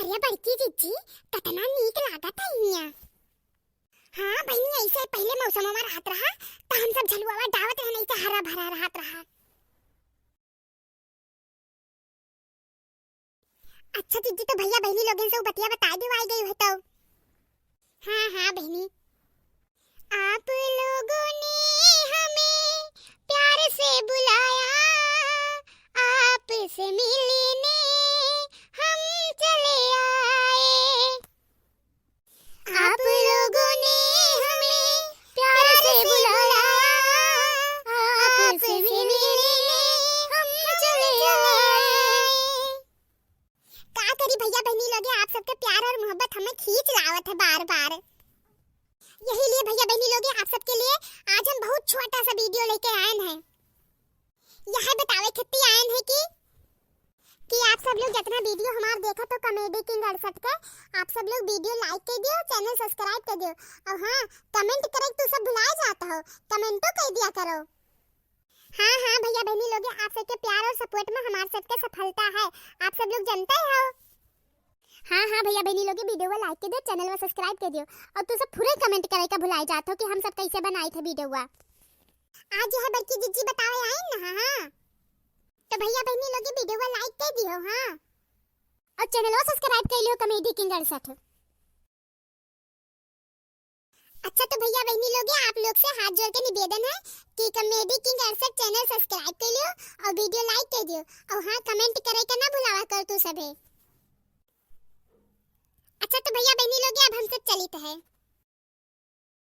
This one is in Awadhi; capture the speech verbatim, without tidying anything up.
बाप रे बड़की जिज्जी, कतना नीक लागत है हियाँ। हाँ बहिनी, ऐसे पहिले मौसमवा रहत रहा, त हम सब झलुआवा डावत रहन, ऐसे हरा भरा रहत रहा। अच्छा जिज्जी, तो भैया बहिनी लोगन से उ बतिया बताइ देवाइ गई हो तो। हाँ, हाँ बहिनी। आप लोगों ने हमें प्यार से बुलाया, आपसे मिलने हम चले आए। आप लोगों ने हमें प्यार से बुलाया, आपसे मिलने हम चले आए। का करी भैया बहिनी लोगे, आप सबके प्यार और मोहब्बत हमें खींच लावत है बार बार। यही लिए भैया बहिनी लोगे, आप सबके लिए आज हम बहुत छोटा सा वीडियो लेके आयन है। यह बतावे खत्ती आयन है कि कि आप सब लोग जितना वीडियो हमार देखत हो कॉमेडी किंग अड़सठ के, आप सब लोग वीडियो लाइक कर दियो, चैनल सब्सक्राइब कर दियो। और हाँ, कमेंट करे तू सब भुलाए जात हो, कमेंटो कर दिया करो। हाँ, हाँ भैया बहिनी लोगे, आप सबके प्यार और सपोर्ट में हमार सबके सफलता है, आप सब लोग जनते हो। हाँ, हाँ भैया बहिनी लोगे, वीडियो को लाइक कर दियो, चैनल को सब्सक्राइब कर दियो। और तू सब पूरे कमेंट करे का भुलाए जात हो कि हम सब कैसे बनाए थे वीडियो। आज यह बड़की जिज्जी बतावे आए ना, हाँ, हाँ। तो भैया बहिनी लोगे, वीडियो को लाइक कर दियो, हाँ। और चैनल को सब्सक्राइब कर लियो कॉमेडी किंग अड़सठ। अच्छा तो भैया बहिनी लोगे, आप लोग से हाथ जोड़ के निवेदन है कि कॉमेडी किंग अड़सठ चैनल सब्सक्राइब कर लियो और वीडियो लाइक कर दियो। और हाँ, कमेंट करे का ना भुलावा कर तू सभे। अच्छा तो भैया बहिनी लोगे, अब हम सब चलित है।